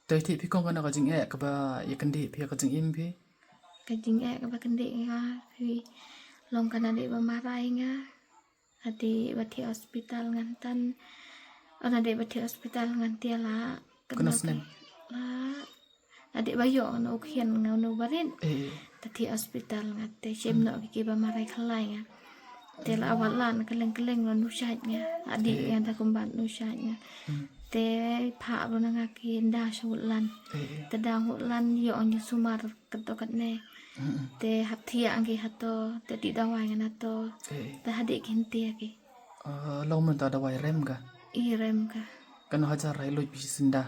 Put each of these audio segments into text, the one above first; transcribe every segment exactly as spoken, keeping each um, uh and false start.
Te thik phi kong kano ka jingeh kaba ïa kyndit phi ka jingim phi? Ka jingeh kaba kyndit nga phi long ka nadei ba marai nga. Nadei ba thik hospital ngan tan. Oh, nadei ba thik hospital ngan tiar la. Kano snem? La. Nadei ba ïoh nga u khian nga u barit. Eh. Te thik hospital nga te shem noh ki ba marai khlai nga. Te la awat la na kylleng kylleng la nu shait nga. Adi nga da kumban nu shait nga. Hmm. Te pha ba na nga ki nda sha Woodland. Eh. Te da Woodland ïoh nga sumar kato katne. Hmm. Te hap thiah nga ki hato, te dih dawai nga nato. Eh. Te hadei ki hyntia ki. Ah, long mynta dawai rem ka? I rem ka. Kano hajar rai luit phi shisien da?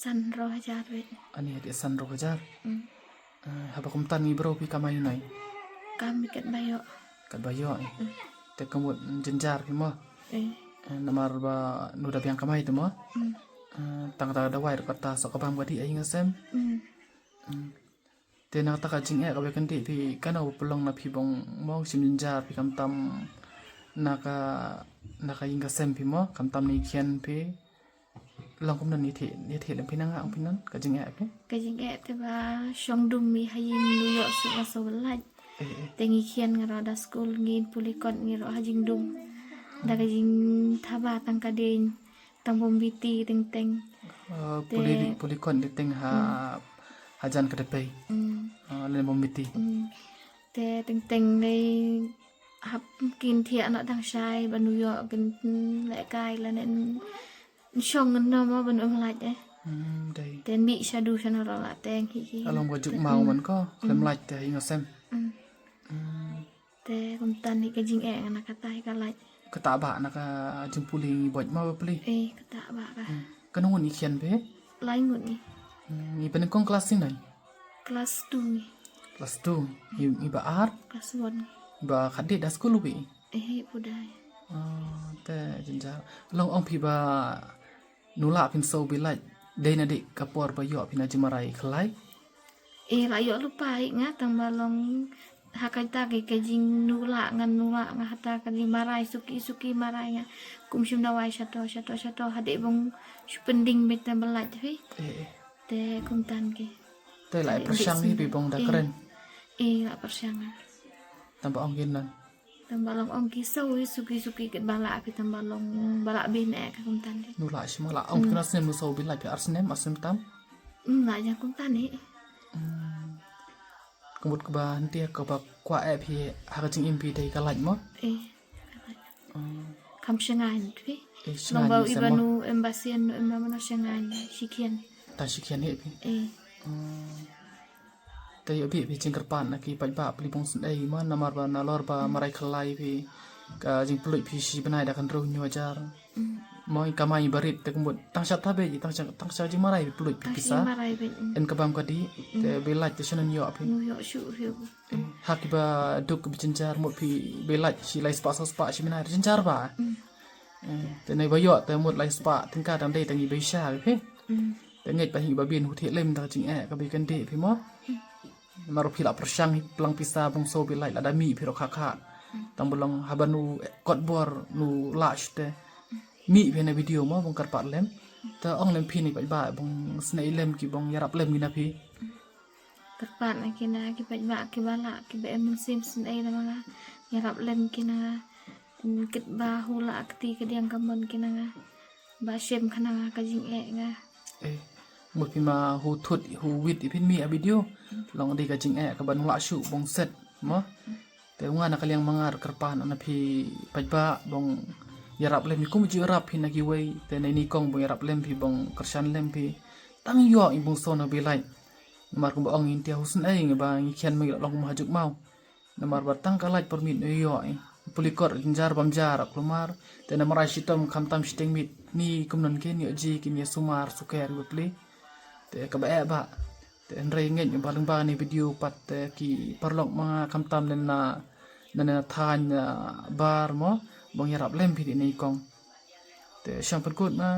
San hynriew hajar beit. Ani hadei san hynriew hajar. Mm. Eh, haba kumta ngi bro phi kamai nai? Kam beit katba ïoh. Katba ïoh, eh. Mm. Te ka mut jynjar phi mo? Eh. Eh, namar ba nu da biang kamai te mo? Mm. Eh, tang kata dawai ruh kata sa ka bam ka dih ai nga sem. Mm. Mm. Te na kata ka jingeh kaba kyndit phi kano ba pynlong na phi bong mo shim jynjar phi khamtam na ka, na ka ïing ka sem phi mo khamtam na i khian phi. Long kumno ïa thik, ïa thik lem phi na nga ong phi nan ka jingeh phi? Ka jingeh te ba shong dum i ha ïing nu ïoh suk nga suk lait. Eh, eh. Te ngi khian nga roh da skul ngin pule kot ngi roh ha jingdum. Da ka jingthaba tang ka ding tang bom biti teng teng. Ah, te pule, pule kot teng teng ha, hmm, hajan ka depei. Hmm. Ah, lane bom biti. Hmm. Te teng teng ngi hap kin thiah na dang shai ba nu ïoh kin, hmm, leh kai lane shong ngan no mo ban ym lait eh. Hmm, dei. Te mih sha du sha na roh la teng hi hi. Along ba juk mau man ko, hmm, lem lait te hi nga sem. Hmm. Hmm. Te kumta hi ka jingeh nga na kata hi ka lait. Kata ba na ka jingpule ngi bot ma ba pule. Eh, kata ba ka. Hmm. Kano ngut i khian phi? Lai ngut ngi. Hmm, i pynïeng kong klas sien nai? Klas two ngi. Klas two. I, i ba ar? Klas one. I ba khadit da skul u bi? Eh, pudai. Ah, te jynjar. Long ong phi ba nu lah phin so bi lait dei na dei ka por ba ïoh phi na jingmarai khlai? Eh, la ïoh lypa hi nga tang ba long ha kata ka, ka jing nu lah ngan nu lah nga hata ka jingmarai suki suki marai nga kum shim dawai shato shato shato hadei bong shu pynding beit te ba lait phi. Eh, eh. Te kumta ki. Te la pyrshang hi phi bong da kren. Eh, la pyrshang. Tang ba ong kin nan. Tang ba long ong ki so hi suki suki kat ba la phi tang ba long ba la bin eh ka kumta ni. Nu la shim la ong ki na snem nu so bin la phi ar snem ar snem tam. Hmm, la jang kumta ni. Hmm. Ka mut kaba hyntia kaba kwah eh phi ha ka jingim phi dei ka lait mo? Eh. Hmm. Kam shangai phi. Eh, long ba i ba nu em ba sien nu em ba mano shangai shi khian. Ta shi khian hi phi. Eh. Hmm. Te ïoh bit phi jingkyrpad na ki paidbah phi bong sngewsih ma namar ba nalor ba marai khlai phi ka jingpluit phi shi bnai da ka hynriew hynñiew hajar. Mm. Mo i kamai ba rit te ka mut tang sha ta beit tang sha, tang sha jingmarai phi pluit phi pisa. Tang sha jingmarai beit, mm. En ka bam ka dih te, mm, ba lait te sha nan ïoh phi. Nu ïoh shuh phi. Eh, ha kiba duk kiba jynjar mut phi ba lait shi lai spah saw spah shi bnai jynjar ba. Mm. Eh, te nai ba ïoh te mut lai spah tyngka dang dei tang i ba sha phi. Mm. Te ngeit ba hi ba bin hu thik lem da ka jingeh kaba kyndit phi mo. Mm. Namar phi la pyrshang hi plang pisa bong so bi lait lada mih phi ruh kha kha. Tang ba long haba nu kot bor nu lah shuh te. Mih phi na video mo bong kyrpad lem. Te ong lem phi na ki paidbah bong sngewsih lem ki bong ïarap lem ki na phi. Kyrpad na ki na ki paidbah kiba lah kiba em mynsiem sngewsih na ma nga. Ïarap lem ki na nga. Kit ba hu lah kti ka diang ka mon ki na nga. Ba shem khnang ha ka jingeh nga. Eh, mut phi ma hu thut hu wit i phin mih ha video. Long dei ka jingeh kaba nu lah shuh bong set mo. Te nga na ka liang ma nga ruh kyrpad na phi paidbah bong ïarap lem phi kum ju ïarap phi na kiwei te na ini kong bong ïarap lem phi bong kyrshan lem phi. Tang ïoh i bong so na bi lait. Namar kumba ong in te hu sngewsih ngi ba ngi khian ma ngi long ma ha juk mau. Namar ba tang ka lait permit ïoh i. Pule kot jynjar bam jar kulmar. Te namar ai shitom khamtam shiteng mit. Ni kumnon kin ïoh ji kin ïa sumar suker ba pule. Te kaba eh ba. Te hynrei ngeit ba lyngba ni video pat te ki paralok ma nga khamtam ne na, ne na thain, ah, bar mo. Bong ïarap lem phi dei ni kong. Te shong pynkut ma,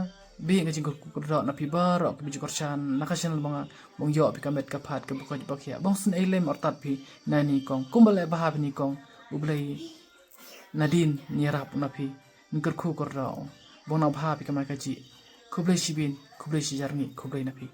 biang ka jingkyrkhu kyrdoh na phi baroh kiba ju kyrshan na ka channel ma nga, bong ïoh phi ka met ka phad kaba koit ba khiah, bong sngewsih lem artat phi na ini kong, kumba leh bha phi ini kong, U Blei nadien un ïarap na phi, ngin kyrkhu kyrdoh, bong nang bha phi kamai kajih, khublei shibun, khublei shihajar ngi, khublei na phi.